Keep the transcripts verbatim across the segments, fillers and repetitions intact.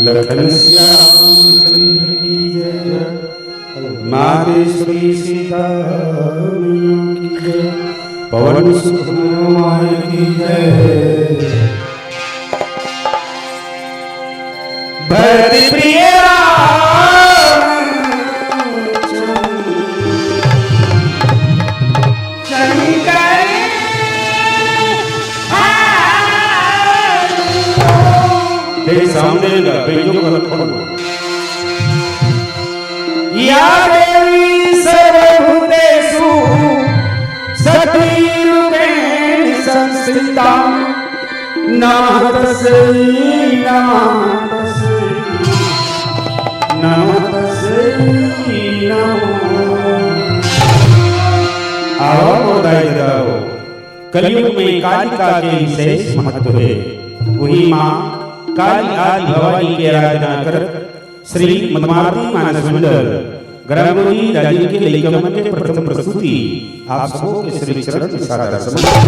लखन सिया रामचंद्र की जय। मातेश्वरी सीता मैया की जय। पवन सुत हनुमान की जय। भरत प्रिय राम शंकर। देख, सामने का बेंजो का लखन। या देवी सर्वभूतेषु शक्ति रूपेण संस्थिता। नमः तस्मै, नमः तस्मै, नमः तस्मै नमो। आवा मोर दाई ददा हो, कलयुग में कालिका के विशेष महत्व हे। वही माँ काली आदि भवानी के आराधना करत श्री मदमारती मानस मंडल, ग्रामोली राजिम के लइका मन के प्रथम प्रस्तुति आप सबो के श्री चरण में सादर समर्पित।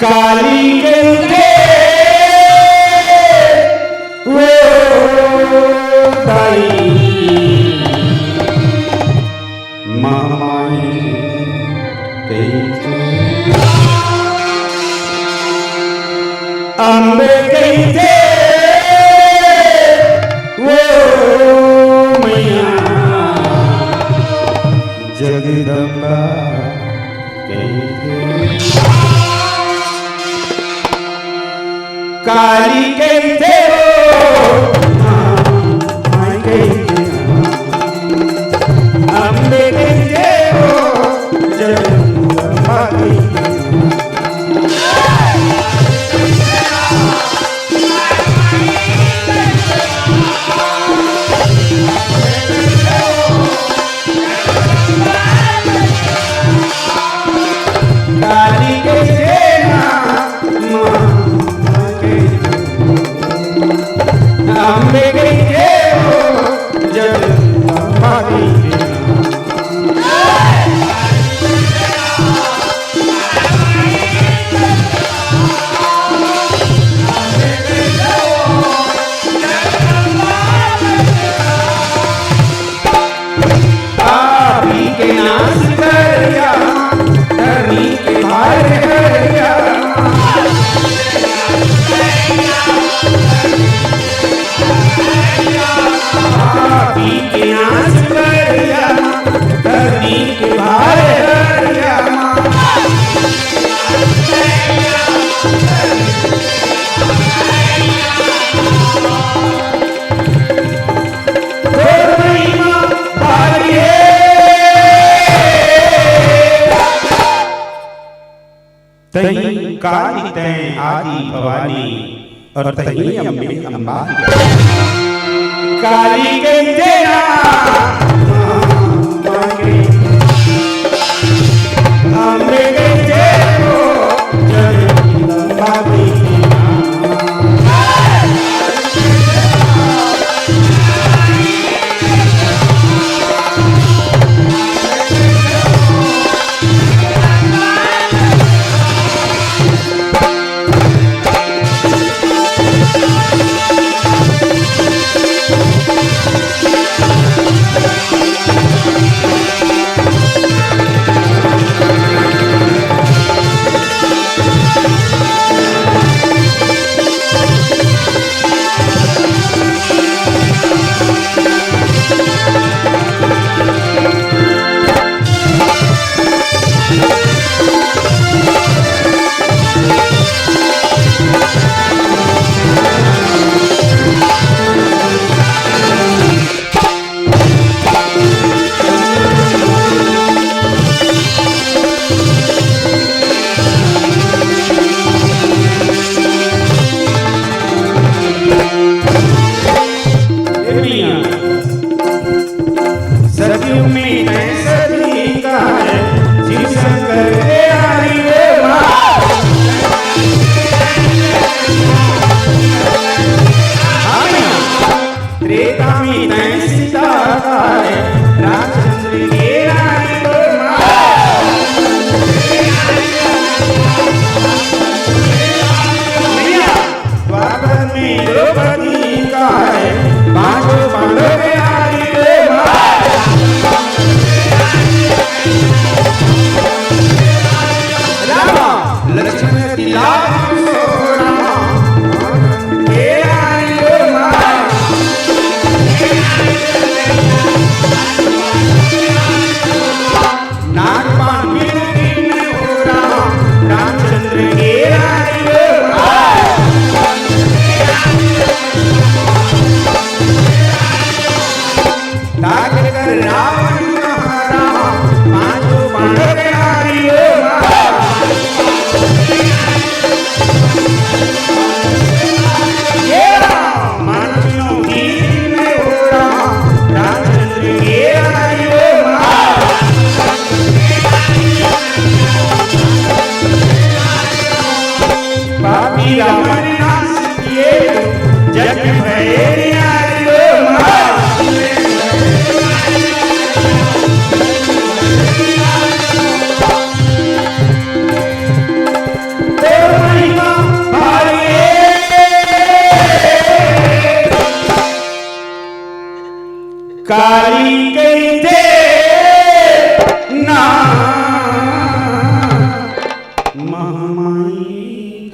काली कहिथे वो दाई, माँ माई कहिथे, अम्बे कहिथे वो मैया, जगदम्बा कहिथे। काली कहिथे वो, माई कहिथे, अम्बे कहिथे वो, जगदम्बा कहिथे। काली कहिथे ना, माँ कहिथे, अम्बे कहिथे वो, जगदम्बा कहिथे। पापी के नाश करिया, धर्मी के भार हरिया। पापी के नाश करिया, धर्मी के भार हरिया। तोर महिमा भारी हे। तहीं काली तैं आदि भवानी, अउ तहीं अम्बे अम्बा। काली कहिथे ना, अम्बे कहिथे वो, जगदम्बा कहिथे ना। द्रौपदी कहे, पांचों पांडव के नारी रे माँ। राम लक्ष्मण तिलक राम के नारी रे माँ। नागपान बिनु दिन हो राम, रामचंद्र के नारी हो। ताक कर रावण महाराम, पांचों पांडव के नारी हो। ये राम, मानवियों की में हो राम, रामचंद्र के आई हो राम। पापी रावण नाश किए, जग भय न्यारी हो राम। तोर महिमा भारी हे। काली कहिथे ना, महामाई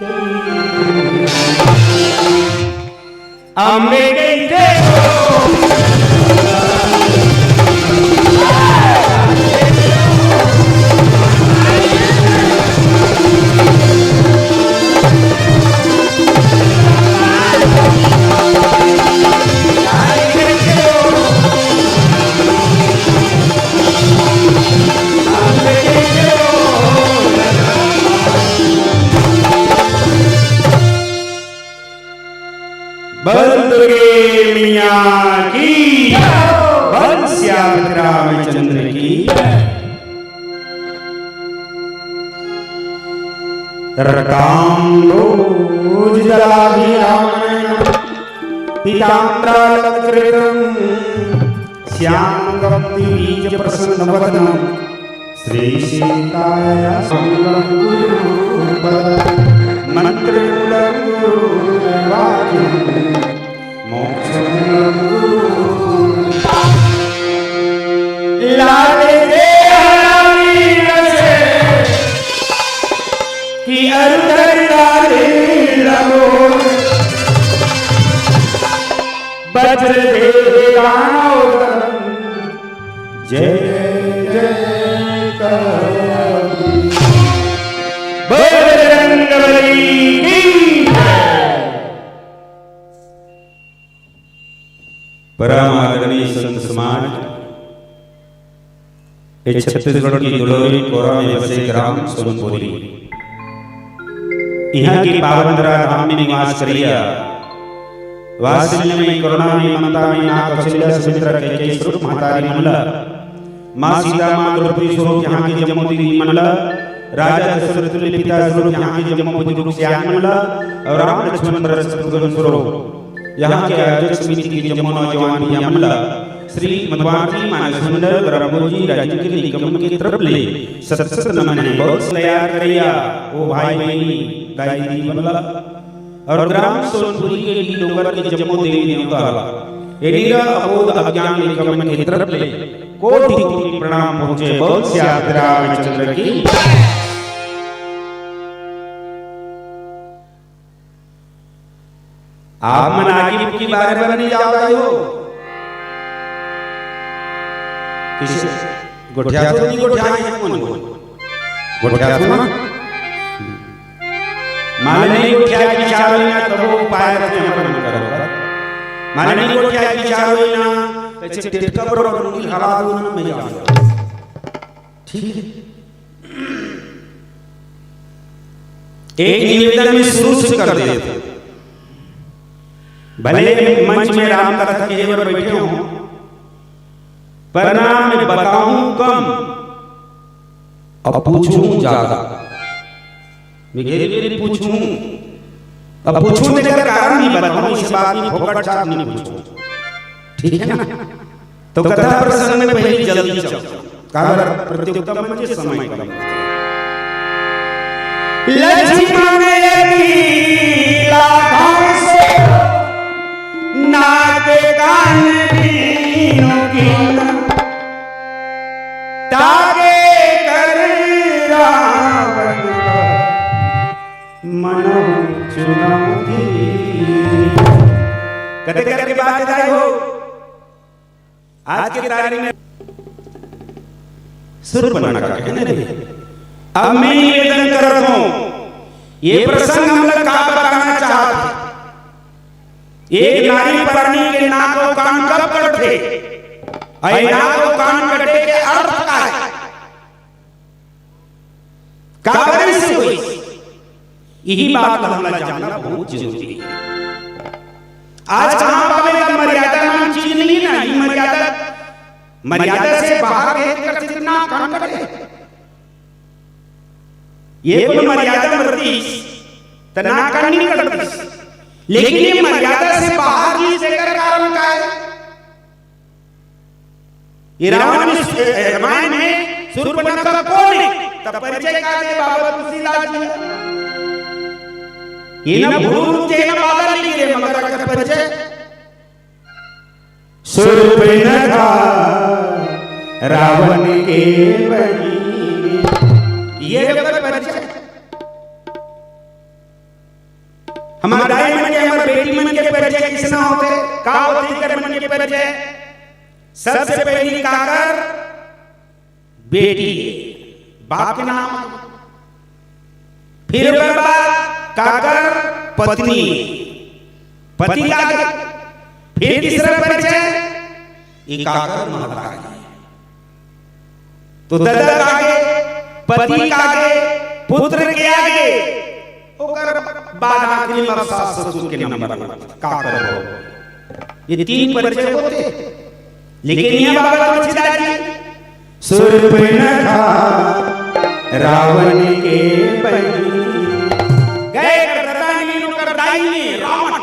कहिथे। अम्बे कहिथे। बोल दुर्गे मैया की, बोल सियावर रामचंद्र की। रक्ताम्भोजजलाभिरामणम पीताम्बरालंकृतम श्यामं कन्दीबीजप्रसन्नवदनं श्रीसीताय साङ्गं गुरुपद मन्त्रमूलं गुरुर्वाक्यं मोक्षमूलं गुरु। लाल रे हरामी नशे कि अरुधर लाल लगो। वज्र देह दानव दल जय जय कर। बोल बजरंग बली की। परम आदरणीय संत समाज, ये छत्तीसगढ़ की दुलोरी कोरा में बसे ग्राम सोनपुरी, इहाँ के पावन धरा धाम में निवास करिया वात्सल्य में, करुणा में, ममता में, नाथ कौशल्या सुमित्रा कैकेयी स्वरूप महतारी मन ला, माँ सीता, माँ द्रौपदी स्वरूप यहाँ के जम्मो दीदी मन ला, राजा दशरथ तुल्य पिता स्वरूप यहाँ के जम्मो बुजुर्ग सियान मन ला, और राम लक्ष्मण भरत शत्रुघ्न स्वरूप यहाँ के आयोजक समिति के जम्मो नौजवान भैया मन ला श्री मधुवांती मानस मंडल ब्रह्मो जी राजीव के निगमन के तरफ ले सत सत नमन हे। बहुत तैयार करैया ओ भाई बहिनी दाई दीदी मन ला और ग्राम सोनपुरी के डी डोंगर के जम्मो देवी देवता ला ए निरा अबोध अज्ञान निगमन के तरफ ले कोटि कोटि प्रणाम पहुँचे। बोल सियावर रामचंद्र की। आप मन आगी बुकी बारे बर नइ जावत हो। किसे गोठियाथो नइ गोठियाय हे मन? गोठियाथो ना? माने नइ गोठियाय बिचार होई ना, तभो उपाय रथे अपन मन करो। माने नइ गोठियाय बिचार होई ना, अइसे टेटका बर अउ मुड़ी हला दो ना, मैं जावत हँव। ठीक है, एक निवेदन मैं शुरू से कर देत हँव। भले मंच में राम कथा कहे बर बइठे हों, पर ना मैं बताहूँ कम, अब पूछहूँ जादा। मैं घेर घेर पूछहूँ, अब पूछहूँ तेकर कारण भी बताहूँ, अइसे बात नइ, फोकट चाप नइ पूछहूँ। ठीक है ना? तो कथा प्रसंग में पहली जल्दी चल, काबर प्रतियोगिता में जे समय कम। लक्ष्मण यदि लाखों से तागे कर रावण मनहु चुनौती। कते करके बात बताए हो? आज के तारीख में सुर्पनखा के, है ना? अब मैं निवेदन करत हूँ, ये प्रसंग हम लोग का बताना चाहत हे? एक नारी प्राणी के नाक अउ कान कब कटथे? अउ ये नाक अउ कान कटे के अर्थ का हे? काबर से होइस? यही बात ला हमला जानना बहुत जरूरी हे। आज कहाँ पावे का मर्यादा नाम चीज नहीं ना, ये मर्यादा, मर्यादा से बाहर के कर कितना काम करे। ये कोई मर्यादा मरतीस, त ना करनी करतीस। लेकिन ये मर्यादा से बाहर नहीं, जेकर कारण का हे? ये रावण में, ए, रामायण में सुर्पनखा कोन हे? तब परिचय का दे बाबा तुलसीदास जी। ये ना भूत, ये ना बादल नहीं रे, मगर अगर परिचय सुर्पनखा रावण के बहिनी। ये अगर परिचय हमार दाई मन के, हमार बेटी मन के परिचय किसना होथे? का होथे इकर मन के परिचय? सबसे पहली काकर बेटी, बाप के नाम, फिर ओकर बाद काकर पत्नी, पति का आगे, फिर तीसरा परिचय, ये काकर महतारी। तो ददा के आगे, पति के आगे, पुत्र के आगे, ओकर बाद आखिरी में सास ससुर के नंबर में का करबो? ये तीन परिचय होथे। लेकिन ये बाबा तुलसीदास जी, सुर्पनखा रावण के बहिनी। गए करता नहीं, ओकर दाई नहीं, रावण।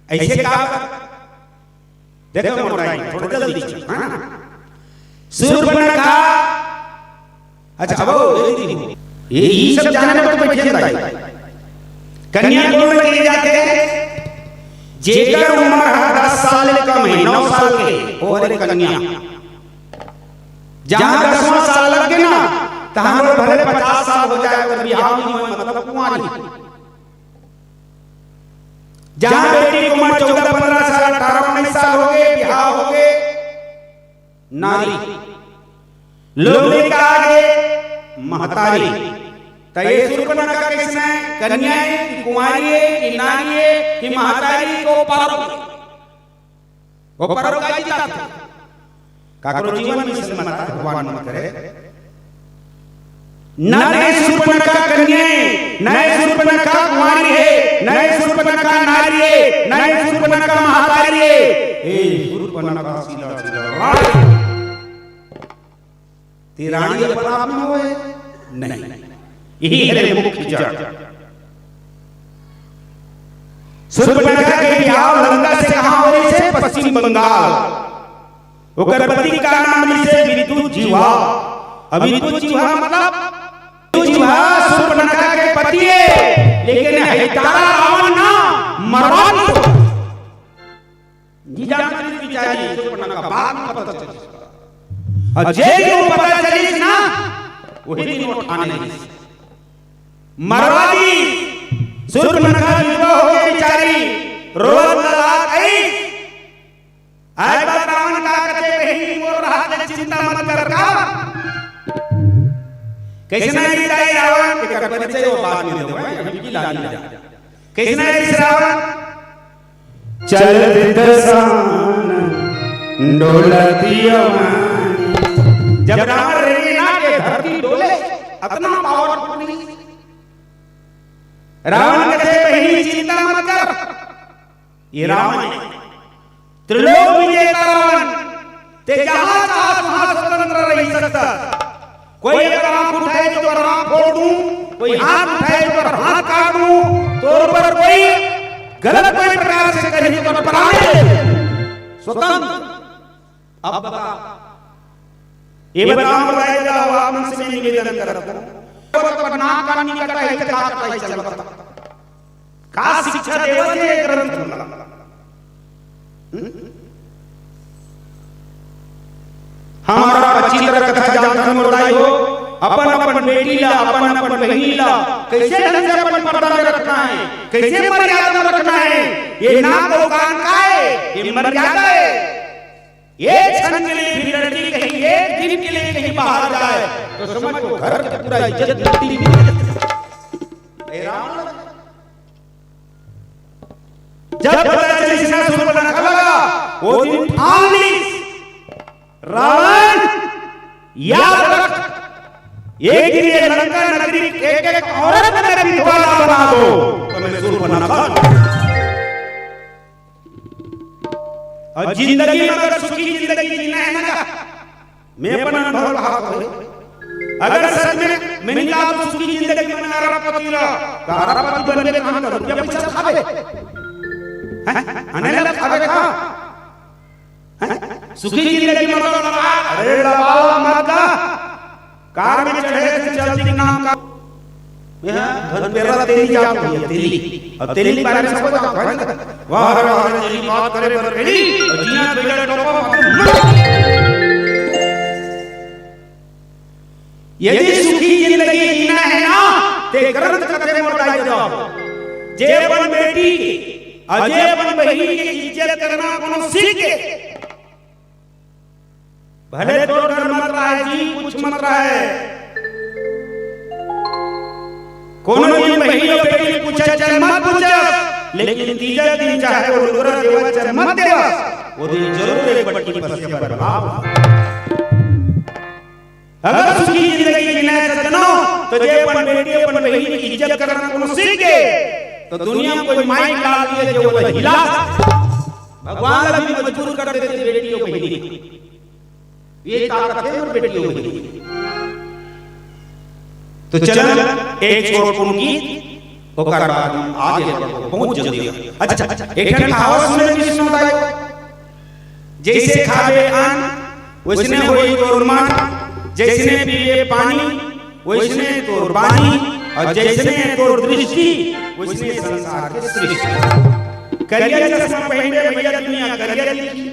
ऐसे का? देखो मोर दाई, थोड़ा जल्दी चल, हाँ? सुर्पनखा, अच्छा, अब ये, ये सब जाने पर बैठे दाई। कन्या कोन ल कहे जाथे? जेकर उम्र ह दस साल ले कम हे, नौ साल के, वो हरे कन्या। जहाँ दसवाँ साल लग गे ना, तहाँ भले पचास साल हो जाए, अगर बिहाव नहीं होय, मतलब कुंवारी। जहाँ बेटी के उम्र चौदह, पन्द्रह साल, अठारह, उन्नीस साल हो गे, बिहाव हो गे, नारी। लोग का आगे महतारी। त ये सुर्पनखा कइसने? कन्या हे कि कुंवारी हे कि नारी हे कि महतारी हे, ओ परक हे। ओ परक हे। काकरो जीवन में अइसन मत भगवान मत करे। न ये सुर्पनखा कन्या हे, न ये सुर्पनखा कुंवारी हे, न ये सुर्पनखा नारी हे, न ये सुर्पनखा महतारी हे। ए सुर्पनखा सीला सीला राय। ते रानी अपन आप में होय? नहीं। यही हरे मुख्य जड़। सुर्पनखा के बिहाव लंका से कहाँ होय? से पश्चिम बंगाल। ओकर पति का नाम से विद्युत जिह्वा। अब विद्युत जिह्वा मतलब, विद्युत जिह्वा सुर्पनखा के पति हे, लेकिन हे तारा रावण ना, मरवानी। जी जान बिचारी सुर्पनखा, बाद में पता चली। अउ जे दिन पता चलिस ना, वही दिन वो ठाने लगिस। मरवा दी। सुर्पनखा विधवा हो गे बिचारी, रोवत ललात आइस। आय बात रावण का कथे, बहिनी मोर रहा दे, चिंता मत कर का। कइसना रिहिस रावण, एकर परिचय वो बाद में देबो, अभी की लागी जा। कइसना रिहिस रावण? चलत दसान डोलत अमानी। जब रावण रेंगे ना के धरती डोले, अतना पावरफुल नहीं। रावण कथे, बहिनी चिंता मत कर, ये रावण हे, त्रिलोक विजेता रावण, ते जहाँ चाहस वहाँ स्वतंत्र रहि सकथस। कोई अगर आँख उठाए तो ओकर आँख फोड़ दूँ, कोई हाथ उठाए तो ओकर हाथ काट दूँ, तोर ऊपर कोई गलत कोई प्रकार से करही तो ओकर प्राण ले दूँ। स्वतंत्र। अब बता, ये बताओ, बताए जाओ, आप मन से मैं निवेदन करत हूँ। पर नाक कान नहीं कटा है, तो का पता चल बता। का शिक्षा देवत हे ग्रंथ ला? हमारा पच्चीस तरह कथा जानथन मोर दाई हो। अपन अपन बेटी ला, अपन अपन बहिनी ला कइसे ढंग से अपन पर्दा में रखना है, कइसे मर्यादा में रखना है। ये नाक अउ कान का है? ये मर्यादा है। एक क्षण के लिए भी लड़की कहीं एक दिन के लिए कहीं बाहर जाए तो समझ लो घर की पूरा इज्जत मिट्टी में। जब पता चली सीना सुन पर नखा लगा, वो दिन ठान ली रावण, याद रख, एक दिन ये लंका नगरी एक एक औरत ने विधवा ना बना दो, तो मैं सुन पर नखा। और जिंदगी में अगर सुखी जिंदगी जीना है ना, मैं अपन अनुभव कहा हूँ। अगर सच में मैंने कहा तो सुखी जिंदगी में अरबपति रहा, तो अरबपति बनने में कहाँ का रुपया पैसा खावे? हैं? अने लग खावे कहाँ? हैं? सुखी जिंदगी में तो लगा, अरे लगा मत का। कार में चढ़े से चलती नाम का। यहाँ धन पेरा तेली जात है, तेली। और तेली के बारे में सबको जानता है ना? वाह रे वाह रे, तेली बात करे पर तेली, और जिया बेटा टोपा मत। यदि सुखी जिंदगी जीना है ना, ते ग्रंथ कथे मोर दाई दो। जे अपन बेटी के, और जे अपन बहिनी के इज्जत करना कोनो सीखे। भले तो डर मत रहे जी, कुछ मत रहे। कोनो दिन बहिनी और बेटी पूछे चाहे मत पूछे, लेकिन तीजा दिन चाहे वो लुगरा देवा चाहे मत देवा, वो दिन जरूर एक बटकी पसिया पर भाव। अगर सुखी जिंदगी जीना है सज्जनों, तो जे अपन बेटी अपन बहिनी की इज्जत करना कोनो सीखे, तो दुनिया में कोई माई लाल दिए जो वो हिला। भगवान ला भी मजबूर कर देते बेटी और बहिनी। ये ताकत है और बेटी और बहिनी। तो चल एक छोर कोनो गीत, ओकर बाद हम आगे बढ़बो बहुत जल्दी। अच्छा, एक ठन कहावत सुने विष्णु दाई। जैसे खाबे अन्न, वैसने होई तोर मन, जैसने पीबे पानी, वैसने तोर बानी, और जैसने तोर दृष्टि, वैसने संसार के सृष्टि। करिया चश्मा पहनबे भैया दुनिया करिया दिखी,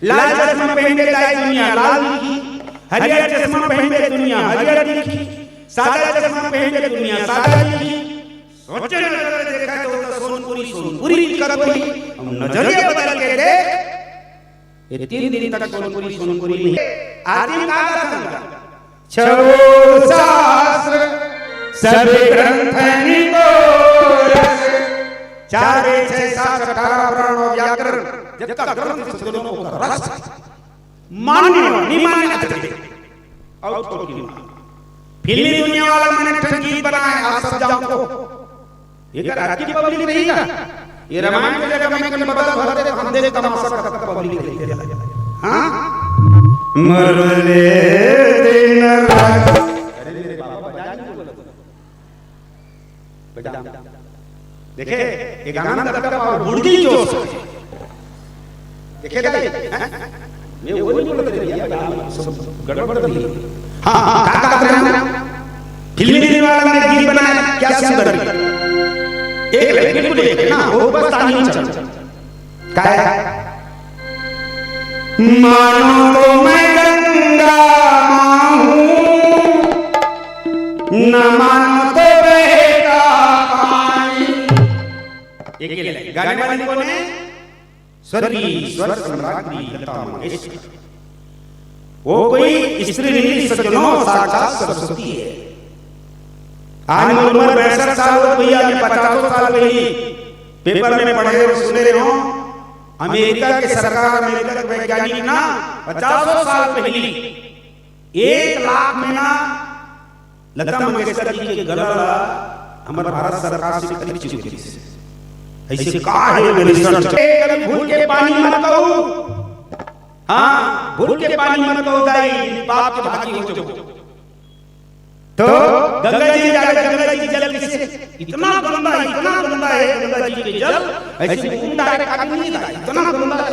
लाल चश्मा पहनबे दाई दुनिया लाल दिखी, हरियर चश्मा पहनबे दुनिया हरियर दिखी, सादा चश्मा पहनबे दुनिया सादा दिखी। सोचे नजर देखा तो सोनपुरी सोनपुरी दिखत होई। अब नजरिया बदल के देख, ये तीन दिन तक सोनपुरी सोनपुरी नहीं। आरती में का गाथन? छो शास्त्र सभी ग्रंथ निकोरस, चार वेद, छह शास्त्र, अठारह पुराण और व्याकरण, जितना ग्रंथ से दोनों का रस मान्य हो, नहीं मान्य चाहिए। और तो की मान्य। फिल्मी दुनिया वाला मैंने ठन गीत बनाए, आप सब जानते हो। ये कर आपकी पब्लिक नहीं ना। ये रामायण के जगह में कहीं बदल भर दे, हम देख तमाशा करता पब्लिक नहीं। हाँ? मरले दिन रात। अरे मेरे बाबा बजा नहीं बोला। बजा। देखे, ये गाना में तब का पावर बुढ़ी जोश है। देखे दाई, हैं? मैं वो नहीं बोल रहा था, ये गाना सब गड़बड़ कर दी। हाँ, हाँ, का, का, का, फिल्मी दिन वाला मैंने गीत बनाया, क्या सुंदर। एक लाइन, बिल्कुल एक, ना, वो बस ताली नहीं चल। काय? मानो तो मैं गंगा माँ हूँ, न मानो तो बहता पानी। एक ही लाइन। गाने वाली कौन है? स्वर्गीय स्वर सम्राज्ञी लता मंगेशकर। वो कोई स्त्री नहीं सज्जनों, साक्षात सरस्वती है। आज मोर उम्र पैंसठ साल हो भैया, मैं पचासों साल पहली पेपर में पढ़े और सुने रहे हूँ। अमेरिका के सरकार, अमेरिका के वैज्ञानिक ना पचासों साल पहली एक लाख में ना लता मंगेशकर जी के गला ला हमर भारत सरकार से खरीद चुके रहिस। ऐसे का है ये रिसर्च? ए, कभी भूल के पानी मत कहू। हाँ, भूल के पानी मत कहू दाई, पाप के भागी हो जाओ। तो गंगा जी जाके गंगा जी जल किसे इतना गंदा, इतना गंदा है गंगा जी के जल, ऐसे मुंह डायरेक्ट आदमी नहीं था, इतना गंदा है।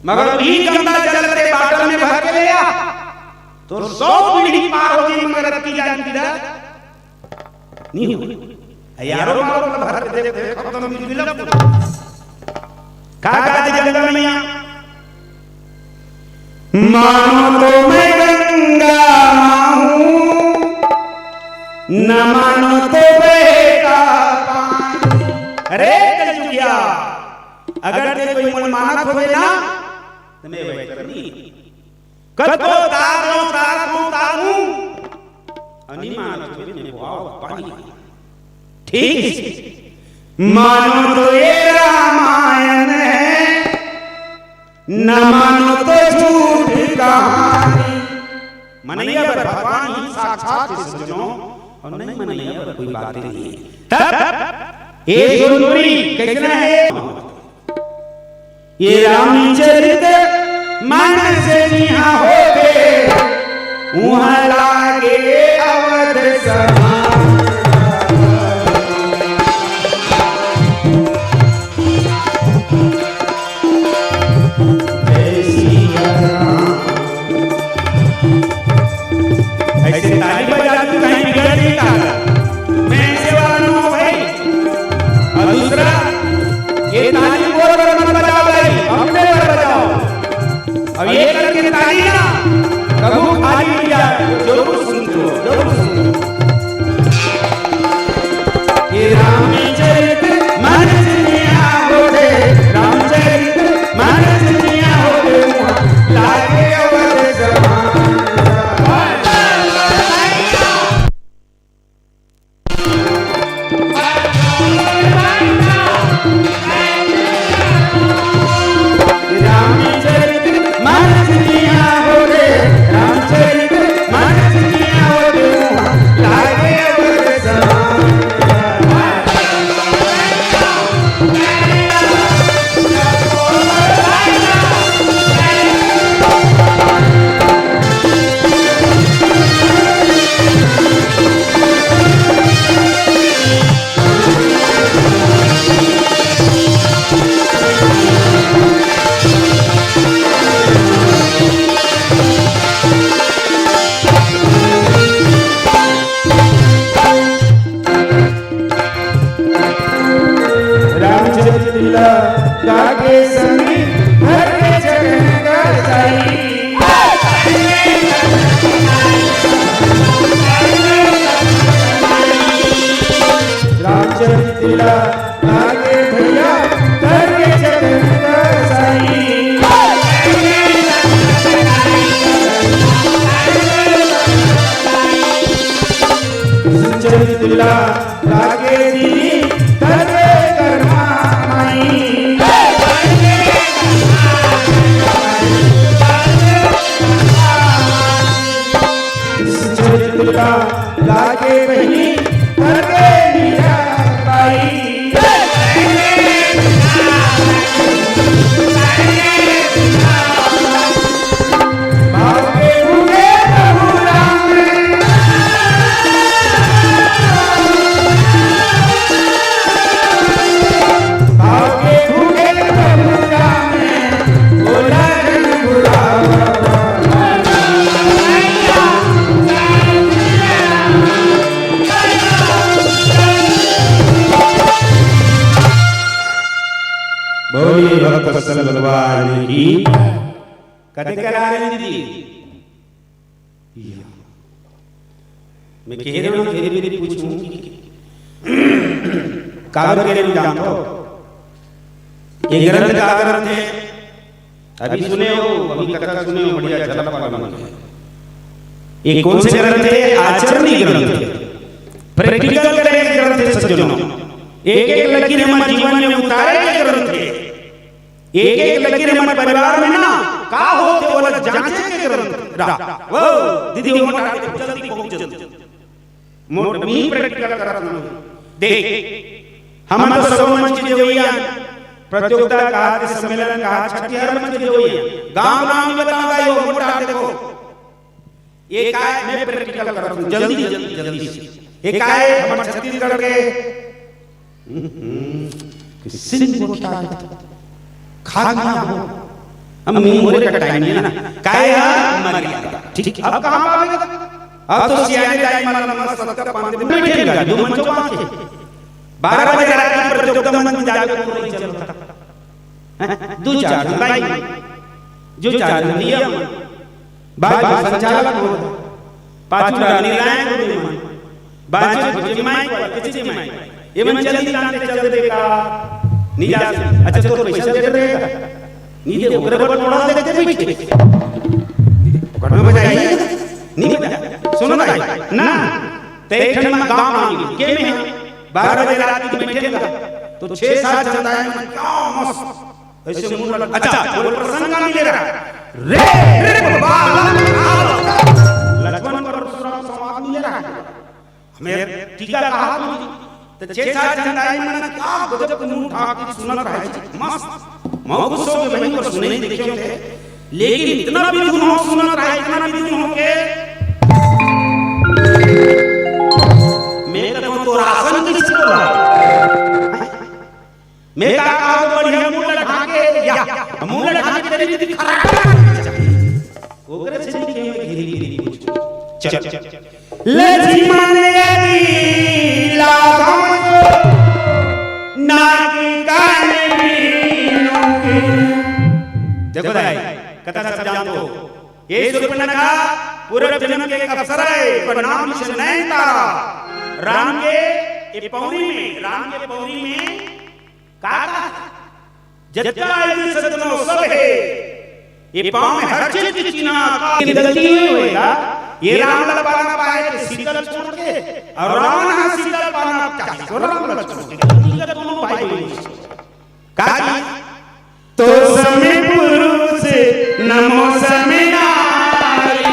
मगर वही गंदा जल तेरे बाटल में भर के ले आ, तो सौ पीढ़ी पार हो गई, मगर अति जान की नहीं हो। यारो मारो भर के दे दे, खत्म भी मिला। का कहा थी गंगा मैया? मानो तो मैं गंगा माँ हूँ, न मानो तो बेटा पानी। अरे कलजुगिया, अगर ते कोई मोला मानत होबे ना, त मैं वैतरनी। कतको तारो, तारो, तारो, अनि मानो तो मैं बोहाव पानी। ठीक है। मानो तो ये रामायण है, न मानो तो झूठ कहानी। मनैया बर भगवान ही साक्षात हे सज्जनों, अउ नहीं मनैया बर कोई बात नहीं है। तब ये सुंदरी कैसे है? ये रामचरित मानस जिहाँ होवे, उहाँ लागे अवध समान। जय सिया राम। ऐसे ताली बजा दू, कहीं बिगड़ नहीं ताला। मैं ऐसे वाला नो भाई। और दूसरा, ये ताली मोर बर मत बजाओ भाई, अपने बर बजाओ। अब ये करके ताली ना, कभू खाली नहीं जाए, जरूर सुन लो, जरूर सुन लो। ये रामचरित मानस जिहाँ होवे, रामचरित मानस जिहाँ होवे, लागे अवध समान। रामचरित मानस जिहाँ होवे, रामचरित मानस जिहाँ होवे, लागे अवध समान। रामचरित लीला गाके समी घर के जगन कर जाई। रामचरित लीला गाके भैया घर के जगन कर जाई। चरित लीला लागे दीदी, तबे करमा माई। चरित लीला लागे बहिनी, तबे मीरा बाई। बोलिए भक्त वत्सल भगवान की। कते करा रहे दीदी? या। मैं कह रहा हूँ, फिर भी पूछूं कि काबर कह रहे हो, जानते हो? ये ग्रंथ का ग्रंथ है, अभी सुने हो, अभी कथा सुने हो, बढ़िया झलक वाला मन है। ये कौन से ग्रंथ है? आचरणी ग्रंथ है, प्रैक्टिकल करे के ग्रंथ है सज्जनों। एक एक लकीर हमारे जीवन में उतारे के ग्रंथ है। एक एक लकीर हमर परिवार में ना का होथे, ओला जांचे के ग्रंथ रा। वो दीदी, वो मोटा के जल्दी पहुंच जल्दी। मोट मी प्रैक्टिकल करत हूं। देख, हमन तो सगो मन के देवइया, प्रतियोगिता कहा, सम्मेलन कहा, छठियार मन के देवइया, गांव गांव में बताऊंगा, यो मोटा देखो। ये काय, मैं प्रैक्टिकल करत हूं, जल्दी, जल्दी, जल्दी से। ये काय, हमर छत्तीसगढ़ के, हम्म, किसी ने मोटा के खा गया हो। अब नहीं, मोरे का टाइम नहीं है ना। काय हा, मर गया। ठीक, अब कहां पावेगा? अब तो सियाने टाइम वाला नंबर सत्तर पांच दिन बैठेगा, दो मन चौपांच है। बारह बजे रात की प्रतियोगिता मन जाके पूरा नहीं चलता। दू चार झन बाई, जो चार झन भैया मन, बाजू संचालक हो, पाछू रानी लायक हो मन, बाजू भुजे माइक वाला, किसी माइक, ये मन जल्दी जानते चल दे का, नहीं जा, अच्छा तो पैसा दे दे का, नहीं दे, ओकरे पर मोड़ा देते बैठे, घटना बजाई, नहीं बजा, सुनो भाई, ना, ते एक ठन गाँव में, के में, बारह बजे रात की बैठे का, तो छह सात जनता है, क्या मस्त, ऐसे मुंह लगा, अच्छा, बोले, प्रसंग का नहीं ले रहा। रे, रे, बाबा, लक्ष्मण परशुराम संवाद नहीं ले रहा। हमें टीका कहा तुझे। तो छह सात जन आई, मैंने क्या गजब मुंह उठा के सुनत रहे। मस्त। मैं खुश हो गया भाई, पर सुने ही देखे थे। लेकिन इतना भी धुन हो सुनत रहे, इतना भी धुन हो के। मैं तो तो राशन किसको ला? मैं का कहा, बढ़िया मुंह ढाके या मुंह ढाके तेरी दीदी खराब। ओकरे से नहीं के मैं घेरी घेरी पूछूं। चल। लक्ष्मण यदि लागम नागी कान मीनू की। देखो दाई, कथा सब जानत हो। ये शूर्पणखा पूर्व जन्म के एक अप्सरा है, पर नाम से नैन तारा। राम के ये पौरी में, राम के पौरी में का, का? जतका आयु सज्जनों सब है, ये पाँव में हर चीज की चिन्हा का। ये गलती नहीं होएगा, ये राम ला पाना पाए के सीता ला छोड़ के, और रावण हा सीता ला पाना चाहे तो राम ला छोड़ के, गलती का दोनों भाई बहन। का जी? तो समे पुरुष नमो समे नारी।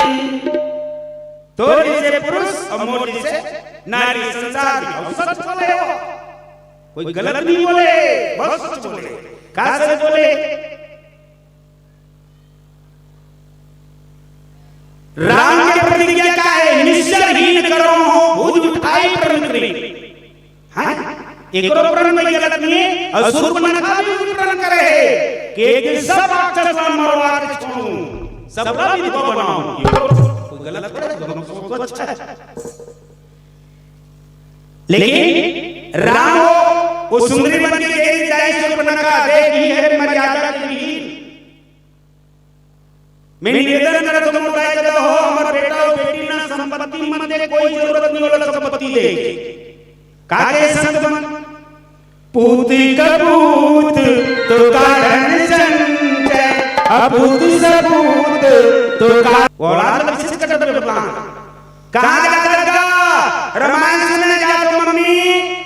तो जैसे पुरुष और मोर जैसे नारी, संसार में और सच बोले हो। कोई गलत नहीं बोले, बहुत सच बोले। का सच बोले? राम के प्रतिज्ञा का है, निश्चर हीन करो हो, भुज उठाई प्रण करी। हाँ? एकरो प्रण में गलत नहीं है, और शूर्पणखा भी प्रण करे है कि एक दिन सब राक्षस ला मरवा के छोड़ूं, सबका विधवा बनाऊं। कोई गलत है, दोनों सोच तो अच्छा है। लेकिन राम हो, वो सुंदरी बन के कह रही, "दाई शूर्पणखा, देख, ये है मर्यादा की विहीन। मैं निवेदन करत हूँ, दाई दादा हो, हमर बेटा और बेटी ना संपत्ति मत दे, कोई जरूरत नहीं होला संपत्ति दे।" का कहे संत मन? पूत कपूत तो कारण संचय, अपूत सपूत तो का औलाद विशेष कर दे भगवान। कहाँ जाता था? रामायण सुनने जातो मम्मी,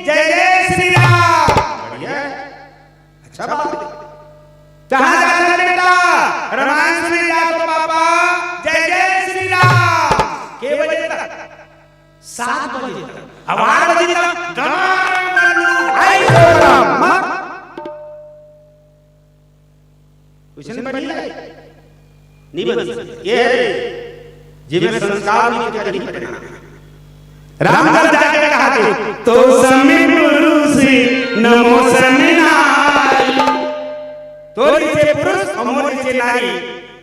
जय जय श्री राम। बढ़िया है। अच्छा बात है। कहाँ जाता था बेटा? रामायण सुनने जातो पापा, जय जय श्री राम। के बजे तक? सात बजे तक। अब आठ बजे तक। जय बल्लू, आई राम। वइसन बनी ला? नहीं बन सकती। ये है, जिमें संस्कार नहीं, तो कहीं पढ़ना। राम घर जाके कहा थे, "तो समे पुरुष नमो समे नारी।" तो जैसे पुरुष और मोर जैसे नारी,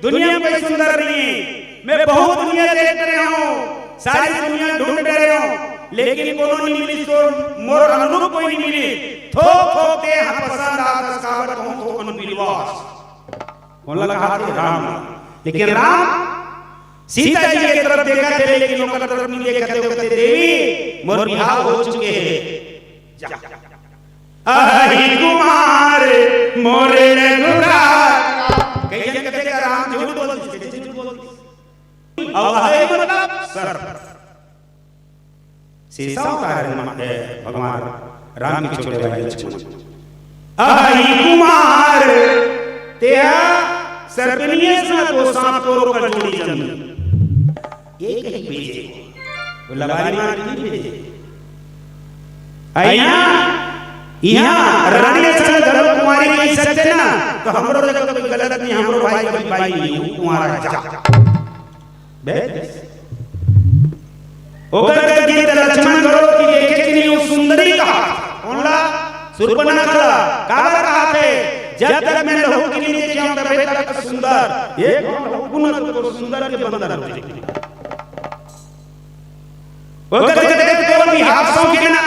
दुनिया में कोई सुंदर नहीं है। मैं बहुत दुनिया देख रहे हूँ, सारी दुनिया ढूंढ रहे हूँ, लेकिन कोनो नहीं मिली। तो मोर अनुरूप कोई नहीं मिली। थोक थोक के हम पसंद आ, दस काबर कहूँ तो अनुबिलवास। कौन लगा हाथ? राम। लेकिन राम सीता जी के तरफ देखा थे, लेकिन ओकर तरफ नहीं देखा थे। कहते, "देवी, मोर बिहाव हो चुके है।" जा। अहि कुमार मोरे रघुराज। कई जन कहते, "राम झूठ बोल दिस, झूठ बोल दिस।" अब अहि मतलब सर्प। शेषावतार म-, ए, भगवान राम के छोटे भाई लक्ष्मण। अहि कुमार, तेहा सर्पनिये सा तो सांप को रोकर जोड़ी जमी। ये कहीं भेजे। वो लबारी मार के नहीं भेजे। अइया, यहाँ रानी अइसन घलो कुंवारी कहि सकथे ना, तो हमरो जगह कोई गलत नहीं, हमरो भाई कभी भाई नहीं, वो कुंवारा जा। बे? ओकर करके त लक्ष्मण घलो कि देखे कि नहीं, वो सुंदरी कहा। कौन ला? सुर्पनखा ला। काबर कहा थे? जब तक मैं लहू के नहीं देखे हूँ, तबे तक सुंदर। ये कौन लहू गुण तो सुंदर के बंदर होथे। ओकर कहते, "तोर बिहाव सौंपे ना,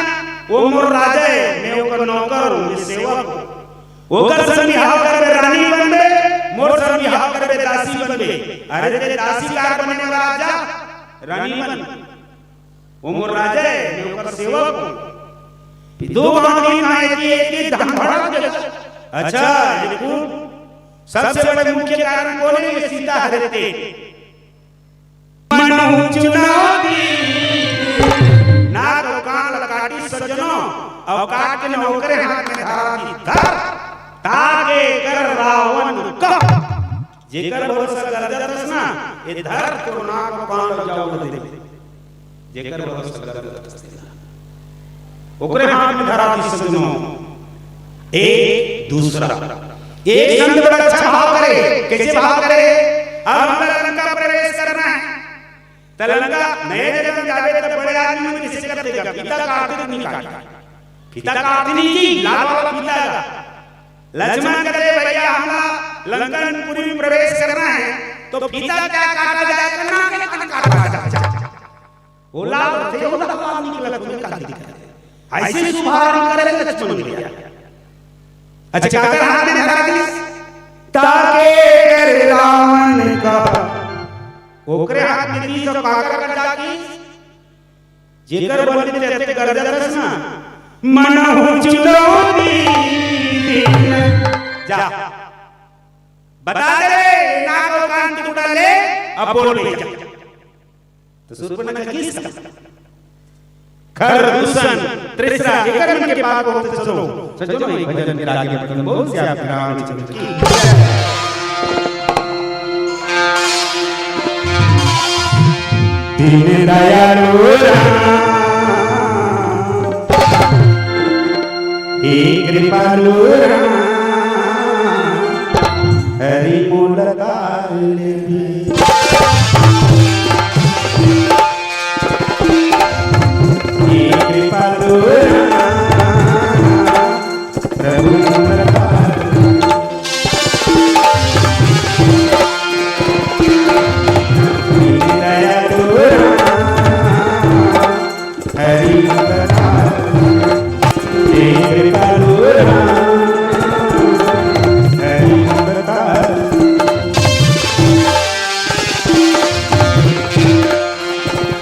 वो मोर राजा है, मैं ओकर नौकर हूँ, मैं सेवक हूँ।" ओकर संग बिहाव करबे, रानी बिहाव करबे, दासी बनबे। अरे, ते दासी कार बने वाला राजा, रानी बन। वो मोर राजा है, मैं ओकर सेवक हूँ। दो गांव दिन आए कि एक ही धाम भड़ा दे। अच्छा, ये खूब सबसे बड़े मुख्य कारण कौन है? ये सीता हरे ते। मनहु चुनौ दीन। नाक अउ कान ल काटिस सज्जनो, अउ काट के न ओकरे हाथ में धरा दीस, धर, ताके कर रावण कह। जेकर भरोसा कर देतस ना, ये धर तोर नाक अउ कान ल जाओ दे। जेकर भरोसा कर देतस ना। ओकरे हाथ में धरा दीस सज्जनो। एक दूसरा, एक संत बड़ा अच्छा भाव करे। कैसे भाव करे? अब हमला लंका प्रवेश करना है, त लंका नए जगह में जाबे त बड़े आदमी मन किसे कर देगा, फीता काट दे, नहीं काट, फीता काट नहीं की, लाल वाला फीता का। लक्ष्मण करे, भैया, हमला लंकनपुरी में प्रवेश करना है, तो फीता क्या काटा जाए, तो नाक काटा जाए। ओला ओथे, ओला बाहर निकलत हुए काली दिखत हे। ऐसे शुभारंभ करे लक्ष्मण भैया। अच्छा, काकर हाथ में धरा दीस? ताके कर रावण कह। ओकरे हाथ में दीस अउ काकर कर जा दीस? जेकर बल में ते गरजतस ना, मनहु चुनौ दीन। जा, बता दे रे, नाक अउ कान टुकड़ा ले, अब बोल भैया। तो शूर्पणखा किस खर, दूषण, तृष्णा, एकर मन के पाप होत हे। चलो, सज्जनों, एक भजन फिर आगे बढ़ते हैं। बोल सियापति रामचंद्र की। दीन दयालु राम, हे कृपालु राम, हरि मूल काल में। हे कृपालु राम, प्रभु मूल काल में। हे दयालु राम, हरि अवतार, हे कृपालु राम, हरि अवतार,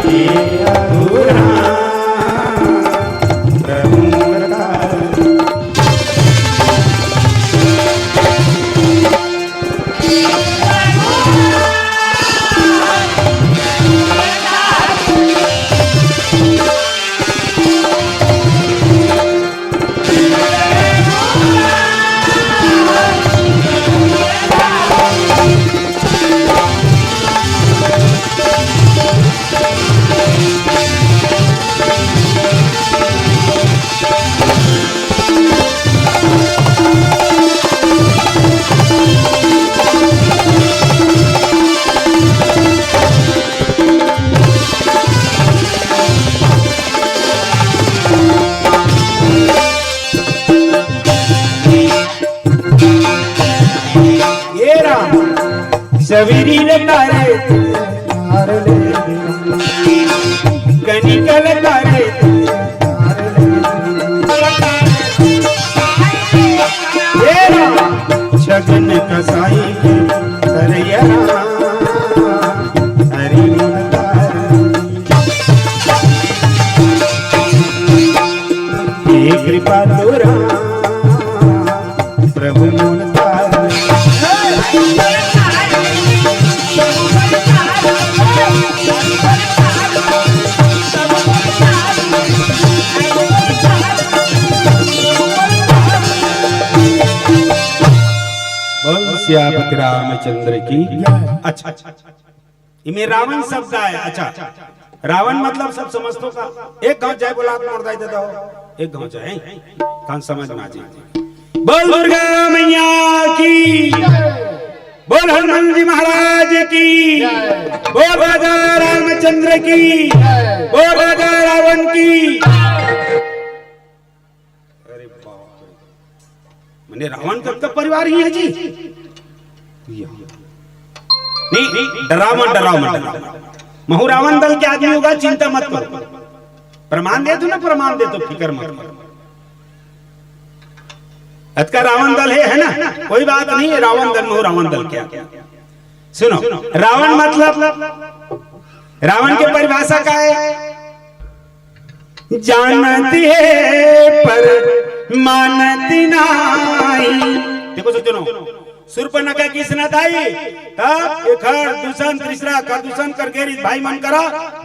हे अधूरा प्रभु अवतार। ये राम, सवेरी ले तारे, कनिकल तारे, हे राम, छगन कसाई के सरैया राम, हरि गुण तारे। हे कृपा तोरा प्रभु मोर तारे। बोल सियापति रामचंद्र की। अच्छा, इमे रावण शब्द आय। अच्छा, रावण मतलब सब समझथो का? एक घांव जय बोला तो मोर दाई दे दो। एक घांव जय, कान समझ में आ जाए। बोल दुर्गा मैया की, बोल हनुमान जी महाराज की, बोल राजा रामचंद्र की, बोल राजा रावण की। अरे बाप रे। मने रावण का, का परिवार ही है जी। नहीं, नहीं, डरावन, डरावन, डरावन। महू रावण दल के आदमी होगा, चिंता मत करो। प्रमाण दे दो ना, प्रमाण दे दो, फिकर मत करो। अतका रावण दल हे, है ना? कोई बात नहीं, रावण दल में हो, रावण दल क्या? सुनो, रावण मतलब, रावण के परिभाषा का है? जानती है पर मानती नहीं। देखो सज्जनों, सूर्पनखा किसने दाई, तब एक खरदूषण, तीसरा खरदूषण करके रिस भाई मन करा,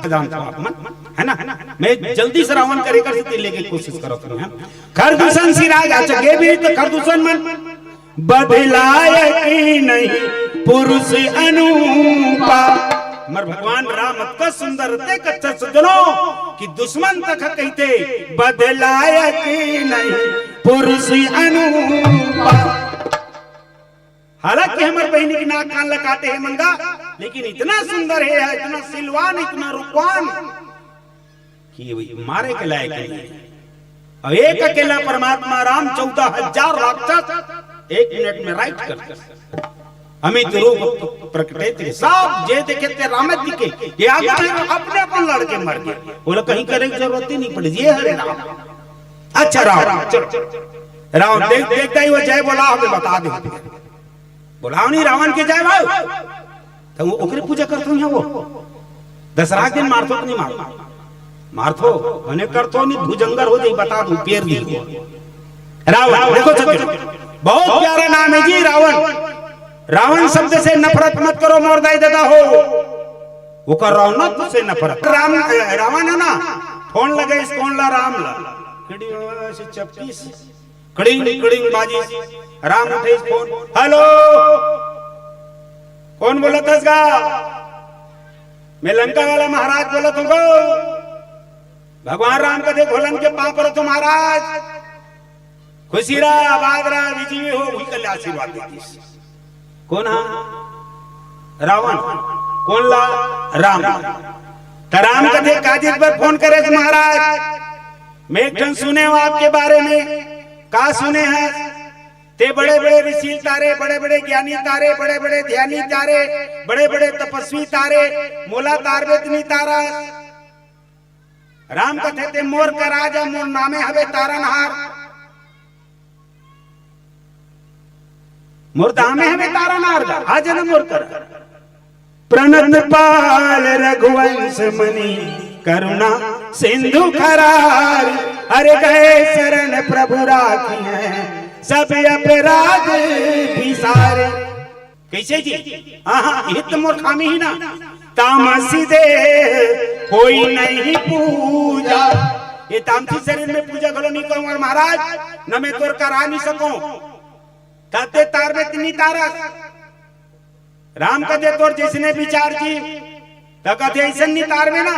जान था आप मन, है ना? मैं जल्दी से रावण करे कर से लेके कोशिश करो तुम, है? खरदूषण सिराज, अच्छा, ये भी तो खरदूषण मन, बदलायक नहीं पुरुष अनूपा। मर भगवान राम अतका सुंदर, अतका अच्छा सज्जनों, कि दुश्मन तक कहते, बदलायक नहीं पुरुष अनूपा। हालांकि हमर बहिनी के नाक कान ल काटे हे मन गा, लेकिन इतना सुंदर हे, इतना सिलवान, इतना रूपवान कि मारे के लायक नहीं। अब एक अकेला परमात्मा राम, चौदह हजार राक्षस एक मिनट में राइट कर दे। अमित रूप प्रकटे थे, सब जे देखे ते राम दिखे, ये आगे में अपने अपन लड़के मर गए। बोला, कहीं करे की जरूरत ही नहीं पड़ी, ये हरे राम। अच्छा राम, चलो। राम देख, देखता ही वो जय बोला, हमें बता दे। बोलाओ नहीं रावण के जय भाई। तो वो ओकरे पूजा करथो यहाँ वो। दसरा के दिन मारथो कि नहीं मारथो? मारथो, मने करथो नहीं, भुजंगर हो जाई, बता दूं, पेर दी। रावण, देखो सज्जन, बहुत प्यारा नाम है जी रावण। रावण शब्द से नफरत मत करो मोर दाई दादा हो, ओकर रौनक से नफरत। राम, रावण है ना, फोन लगे इस, फोन ला राम ला, कड़ी से चपकी से, कड़िंग कड़िंग बाजी, राम उठे इस फोन, हेलो, कौन बोलत हस गा? मैं लंका वाला महाराज बोलत हूँ गो। भगवान राम कथे घोलन के पाँव परत हूँ महाराज, खुशी रहा, आबाद रहा, विजयी हो, वही कल आशीर्वाद दे दीस। कौन हा? रावण। कौन ला? राम। त राम कथे काजित बर फोन करे महाराज, मैं एक ठन सुने हूँ आपके बारे में। का सुने हैं? ते बड़े बड़े ऋषि तारे, बड़े बड़े ज्ञानी तारे, बड़े बड़े ध्यानी तारे, बड़े बड़े तपस्वी तारे, मोला तारबे त नहीं तारा। राम कथे ते मोर करा जा, मोर नामे हवे तारनहार। मोर नामे हवे तारनहार गा, आ जाना मोर करा। प्रणत पाल रघुवंश मणि करुणा सिंधु खरार। अरे गए शरण प्रभु राखी है सब अपराध विसारे। कैसे जी? हाँ, हाँ, ये तो मोर खामी ही ना। तामसी दे होई नहीं पूजा। ये तामसी शरीर में पूजा घलो नहीं करूँ महाराज, न मैं तोर करा नहीं सकूं। तब ते तारबे त नहीं तारस। राम कथे तोर जैसने विचार जी, त कथे ऐसन नहीं तारबे ना।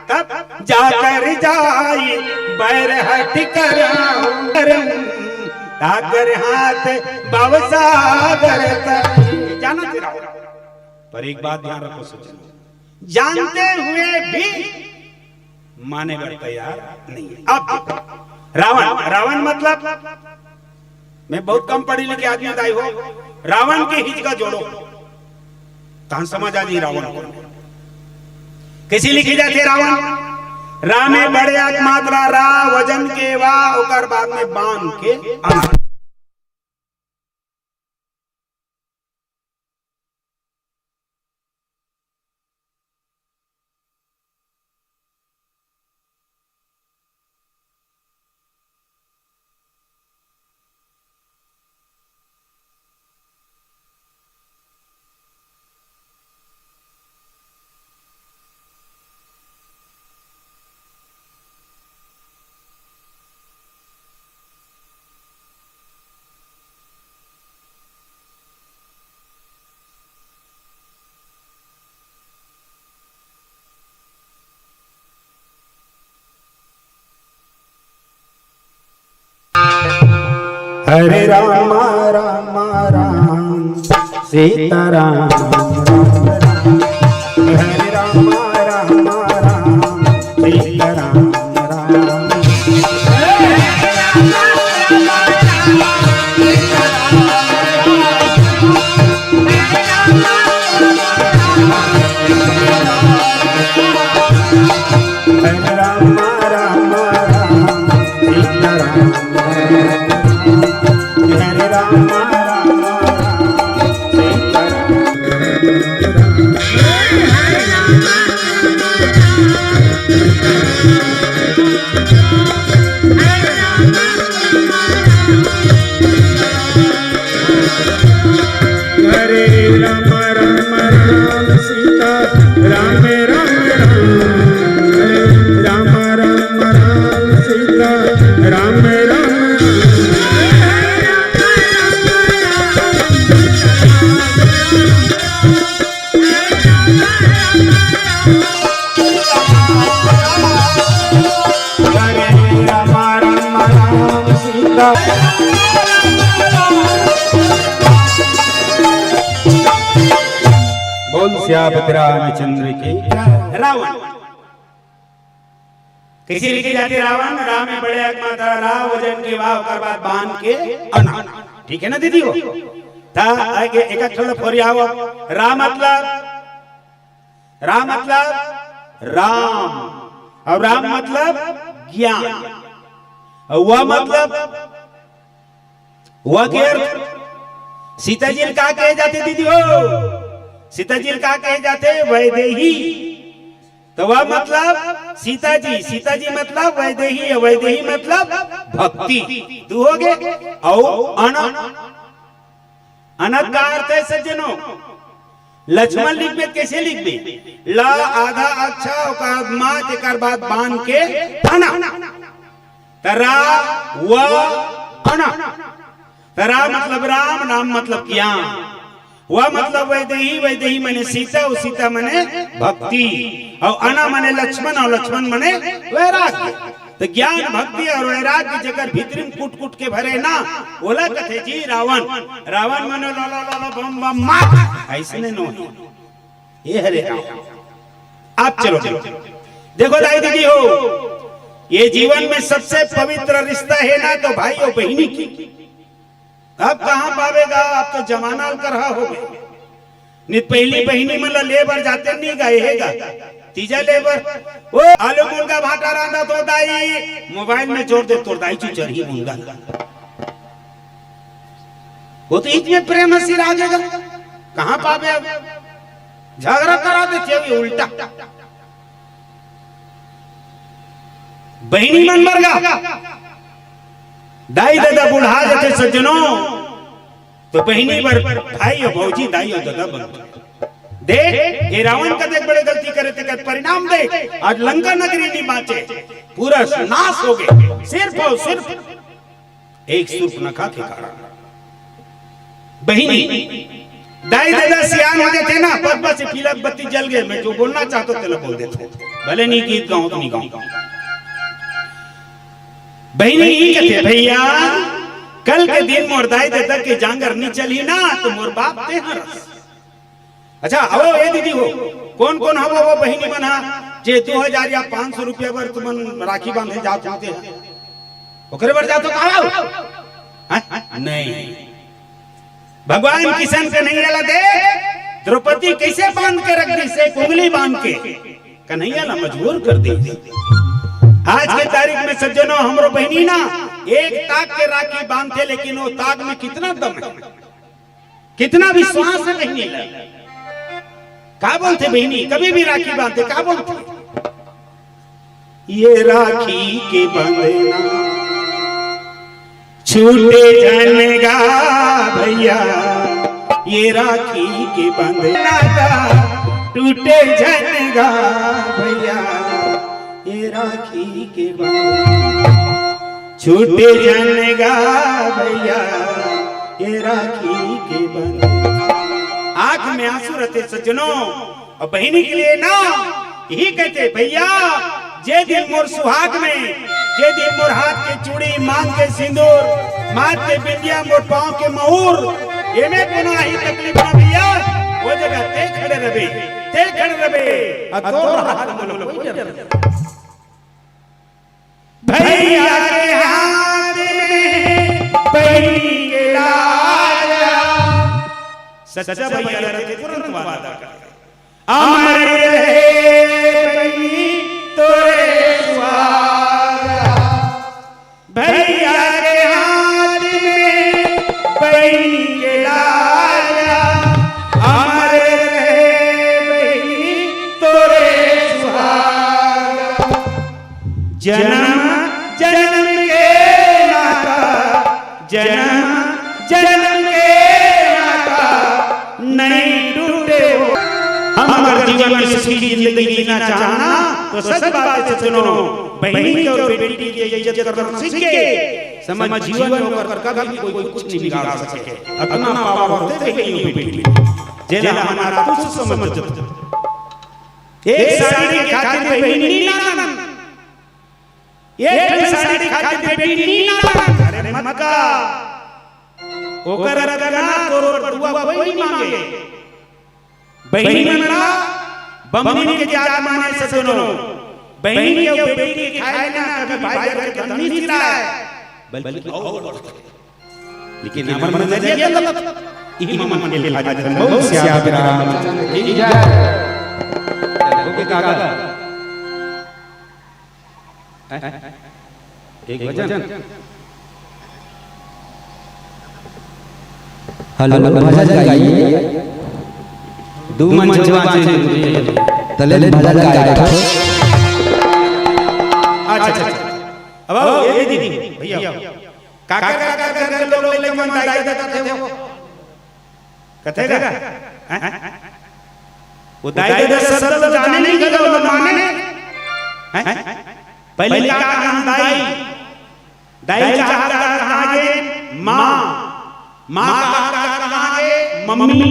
तब जाकर जाई बैर हट कर, ताकर हाथ भवसागर तर। जाना तेरा, पर एक बात ध्यान रखो सज्जन, जानते हुए भी माने बर तैयार नहीं है। अब रावण, रावण मतलब मैं बहुत कम पढ़े लिखे आदमी दाई हो, रावण के हिजगा जोड़ो, तहां समझ आ जाई रावण कौन। कैसे लिखे जाते रावण? रामे बड़े आत्मात्रा रा, वजन के वा, ओकर बाद में बांध के अना। हरे राम राम राम, सीता राम राम राम। हरे राम राम राम, सीता राम राम। हरे राम राम राम, सीता राम राम। श्याम रामचंद्र की। रावण। कइसे लिखे जाथे रावण? रा में बड़े अक मात्रा रा, वजन के वा, ओकर बाद बान के अना। ठीक है ना दीदी हो? त एक, एक थोड़ा फोरियाव। रा मतलब, रा मतलब राम, अउ राम मतलब ज्ञान, अउ वा मतलब वा के अर्थ सीता जी ल का कहे जाथे दीदी हो? सीता जी ल का कहे जाथे? वैदेही। त वा मतलब सीता जी, सीता जी मतलब वैदेही, वैदेही मतलब भक्ति। दू हो गे। अउ अन, अनक का अर्थ हे सज्जनो? लक्ष्मण लिखबे त कइसे लिखबे? ल आधा अक्ष, ओकर बाद मा, तेकर बाद बान के अना। त रा, व, अना। त रा मतलब राम, राम मतलब ज्ञान, व मतलब वैदेही, वैदेही मने सीता, अउ सीता मने भक्ति, अउ अना मने लक्ष्मण, अउ लक्ष्मण मने वैराग्य। त ज्ञान, भक्ति अउ वैराग्य जेकर भीतरी म कूट-कूट के भरे ना, ओला कथे जी रावण। रावण मने लो, लो, लो, लो, बम, बम, मार। अइसने नो हे। ये हरे राम। आप चलो, चलो। देखो दाई दीदी हो, ये जीवन में सबसे पवित्र रिश्ता हे ना, तो भाई अउ बहिनी के। अब कहाँ पाबे गा, अब तो जमाना ल करहा हो गे। नहीं, पहिली बहिनी मन ला ले बर जाते नहीं गा, हे गा। तीजा ले बर, ओ, आलू मुनगा भाटा रांधत हो दाई, मोबाइल में जोर दे, तोर दाई चुचरही मुनगा। वो तो इतने प्रेम हसी लागेगा, कहाँ पाबे अब? झगड़ा करा देथे अभी उल्टा। बहिनी मन बर गा, दाई ददा बुढ़ा जथे सज्जनो, तो बहिनी बर भाई अउ भौजी, दाई अउ ददा बन। देख, ये रावण कतेक बड़े गलती करे, तेकर परिणाम देख, आज लंका नगरी नहीं बाँचे, पूरा नाश हो गे, सिर्फ अउ सिर्फ एक सूर्पनखा के कारण। बहिनी, दाई ददा सियान हो जाथे ना, पग पग से पीला बत्ती जल गे, मैं जो बोलना चाहत हों, तेला बोल देथों। भले नहीं गीत गाँव तो नहीं गाँव। बहिनी ही कथे, "भैया, कल के दिन मोर दाई ददा के जांगर नहीं चलही ना, तो मोर बाप ते हरस।" अच्छा, अवो ए दीदी हो, कोन कोन हवो वो बहिनी मन हा, जे दू हजार या पाँच सौ रुपया बर तुमन राखी बांधे जात होते हैं? ओकरे बर जात हो का हवो? हैं? नहीं। भगवान किशन कन्हैया ला देख, द्रौपदी कइसे बांध के रख दिस, एक उंगली बांध के। कन्हैया ला मजबूर कर दिस। आज के तारीख में सज्जनो, हमरो बहिनी ना एक ताक के राखी बांधथे, लेकिन वो ताक में कितना दम है। कितना विश्वास हे बहिनी ला। का बोलथे बहिनी, कभी भी राखी बांधथे, का बोलथे? ये राखी के बंधना छूटे झन गा भैया, ये राखी के बंधना गा टूटे झन गा भैया, ये राखी के बंधना छूटे झन गा भैया, ये राखी के बंधना। आंख में आंसू रथे सज्जनों, अउ बहिनी के लिए ना, यही कथे, "भैया, जे दिन मोर सुहाग में, जे दिन मोर हाथ के चूड़ी, मांग के सिंदूर, माथ के बिंदिया, मोर पांव के महुर, एमे कोनो आही तकलीफ ना भैया, वो जगह ते खड़े रहे, ते खड़े रहे, अउ तोर हाथ में कोई जरूरत नहीं।" भैया के हाथ में बहिनी के लाज। सच्चा भैया रथे तुरंत वादा कर। अमर रहे बहिनी तोरे सुहाग। भैया के हाथ में बहिनी के लाज। अमर रहे बहिनी तोरे सुहाग। जन्म जन्म के नाता, जन्म जन्म के नाता नहीं टूटे हो। हम अगर जीवन में सुखी जिंदगी जीना चाहना, तो सच बात है सज्जनों, बहिनी के अउ बेटी के इज्जत करना सीख के, समझ जीवन में ओकर कभी कोई कुछ नहीं बिगाड़ सके। अतना पावर होथे बहिनी अउ बेटी में, जेला हमन अतुच्छ समझथन। एक साड़ी खातिर बहिनी नहीं नानन, एक ठन साड़ी खातिर बेटी नी मांगे। अरे मत का। ओकर अतना तोर ऊपर दुआ कोई नहीं मांगे। बहिनी मन ला बमनी के जात माने सजनो। बहिनी के अउ बेटी के खाए ना कभी भाई घर के धन नहीं सिलाए, बल्कि अउ बढ़थे। लेकिन हमर मन नजरिया गलत। इही मन के लाज बहुत सियावर रामचंद्र की जय। देखो के काका। हैं? एक भजन। हेलो, भजन गाइए। दू मन जवान से तले भजन गाइए। अच्छा, अच्छा। अब आओ, ये दीदी, भैया। काका, काका, घर के लोग लइका मन दाई ददा कथे हो। कथे का? हैं? वो दाई ददा शब्द तो जाने नहीं, गगल मन माने। हैं? पहले का कहा दाई? दाई कहा कहा गे माँ, माँ कहा कहा गे मम्मी,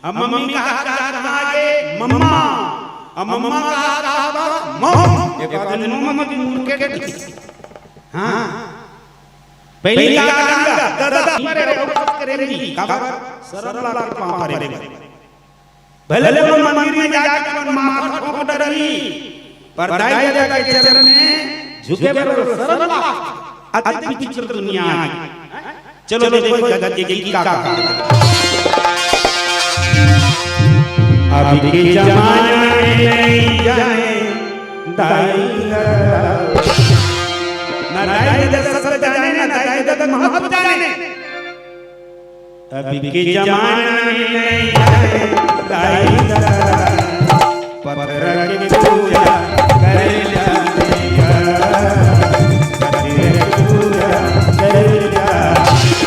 अब मम्मी कहा कहा कहा गे मम्मा, अब मम्मा कहा कहा बा मम। एक आदमी मम्मा की मुंह के हाँ। पहली का कहा ददा, ददा, मरे रहो, करेंगी, काबर? सरल लाल के पाँव परे। भले वो मंदिर में जाके अपन माथा ठोक डरही, पर दाई ददा के चरण में झुके बर सरल लाल। अति विचित्र दुनिया है। चलो देखो गगन के गीत का। अभी के जमाना में नहीं जाए दाई ददा। ना दाई ददा शब्द जाने, ना दाई ददा महत्व जाने। अभी के जमाना में नहीं जाए दाई ददा। पत्थर के पूजा करे जाते हैं। पत्थर के पूजा करे जाते हैं।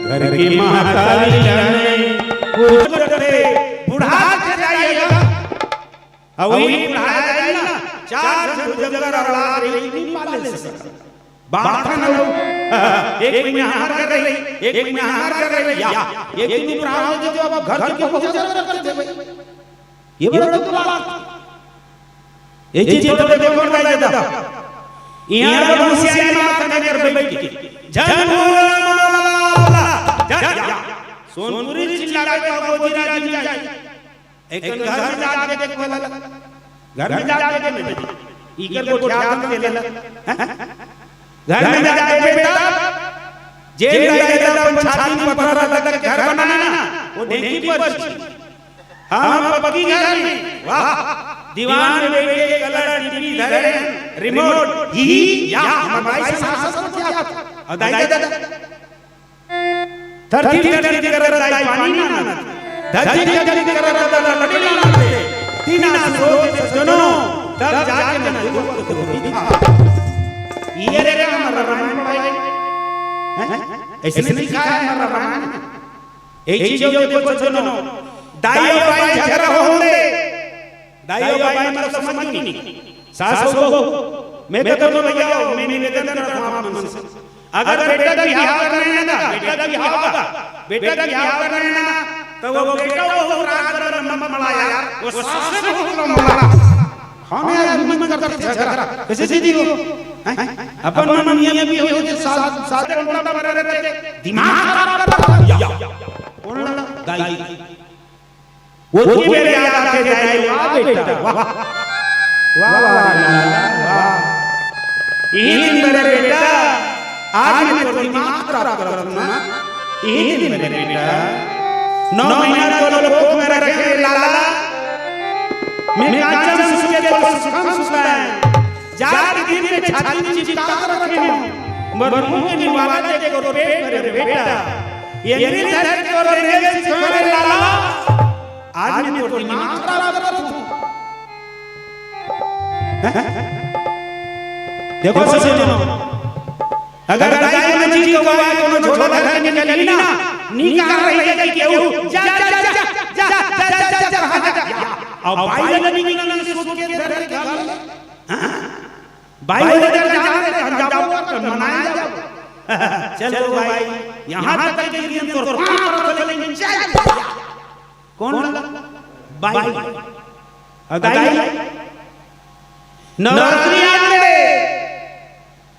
घर की महतारी जाने, वो बुढ़ा के जाइएगा। अउ वही बुढ़ा जाए ना, चार झन भुजंगर अउ लाख रही, नहीं पाले सकत। बांटन हो। एक महीना हमार कर रही, एक महीना हमार कर रही, या एक दिन बुढ़ा हो जो अब घर के भुजंगर कर देबे। ये बड़ा दुख बात। ये चीज तो देखो मर जाए दादा। यहाँ पर होशियारी मार करने कर बैठ के। जन बोला, जन, सोनपुरी चिल्ला के तो गोजीरा जी जाए। एक घर में जाके देख बोला। घर में जाके देख नहीं। इकर को ध्यान दे लेला। घर में जाके बेटा, जेल जाएगा, अपन छाती में पत्थर रख के घर बनाना, वो ढेंकी पर। हम पक्की घर में, वाह। दीवान में बैठ के कलर टीवी धरे, रिमोट, ही, या, हम भाई से सास किया। और दाई दादा, थरथी थरथी करत दाई पानी ना ना। धरती धरती करत दादा लकड़ी ना दे। तीना सोच सजनो, तब जाके ना दुख को दिखा। ये रे हमारा रामायण भाई। हैं? ऐसे नहीं लिखा है हमारा रामायण। एक चीज और देखो सजनो, दाई और भाई झगड़ा हो होंगे, दाई अउ बाई, मतलब, समझ नहीं। सास अउ बहू, मैं तो दोनों भैया हूँ, मैं निवेदन करता हूँ आप मन से। अगर बेटा के बिहाव करना है ना, बेटा के बिहाव का, बेटा के बिहाव करना है ना, तो वो बेटा वो रात भर लंबा मड़ा यार, वो सास से बहुत लंबा मड़ा। हाँ, मैं आदमी मन करते झगड़ा। कैसे दीदी हो? हैं? अपन मन मियाँ बीवी हो, साथ, साथ में उल्टा पड़े रहते, दिमाग खराब करता है। कौन लड़ा? दाई। वो तो मेरे याद आते जाए, वाह बेटा, वाह। वाह, वाह, वाह, वाह। यही दिन मेरे बेटा, आज मैं तो दिमाग खराब कर रहा हूँ ना। यही दिन मेरे बेटा, नौ महीना तो लोग कोख में रखे रे लाला। मैं कांचन सुन के तो सुखम सुखम है। जात दिन में छाती चिपका रखे हो, मर मुंह के निवाला दे को पेट भरे बेटा। ये मेरी धरती को रेंगे सिखाने लाला। आज मैं तो दिमाग खराब कर रहा हूँ। देखो सज्जनों, अगर दाई मन जी को आए, कोनो झोला धर के निकली ना, निकाल रही है कि केहू, जा, जा, जा। अब बाई लगी निकलने सोच के धर के घर में। हाँ? बाई हो जा, जा, जा, हम जाओ, कर मनाए जाओ। चलो भाई, यहाँ तक के लिए तो कौन करत लेकिन चल। कौन लगा? बाई। अउ दाई। नवरात्रि आने।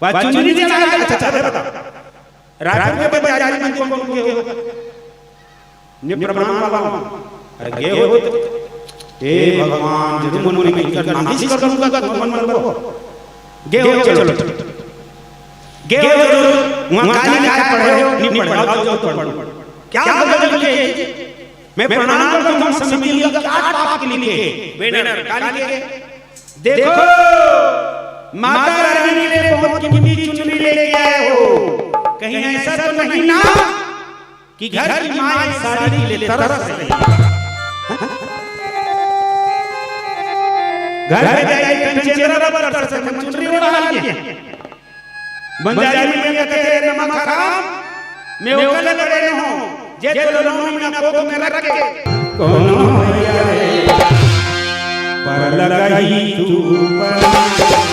वा चुनरी चढ़ाए। अच्छा, अच्छा, बता। रायपुर के बजारी मन कौन कौन के हो? ने प्रमाण वाला। अरे गे हो। हे भगवान, जरूर मन मन में इनकर मालिश कर दूंगा, मन मन को। गे हो, चलो। गे हो जरूर। वहाँ काली काय पढ़े हो, नहीं पढ़े हो, जाओ, जाओ, पढ़ो। क्या हो गया बोल के? मैं प्रणाम करता हूँ समिति का, क्या पाप के लिखे? बैनर, काली के। देखो, माता रानी के लिए बहुत कीमती चुनरी लेके आए हो। कहीं ऐसा तो नहीं ना कि घर की माँ एक साड़ी के लिए तरस रही है? घर में जाइए, कंचन रबर तरस रही है, चुनरी ओढ़ा लिए। बंजारी में कहते हैं, "नमक हराम, मैं ओकर ले बड़े न हूँ, जे तोला नौ महीना कोख में रख के।" कोनो भैया रे, पर लगाई तू पर।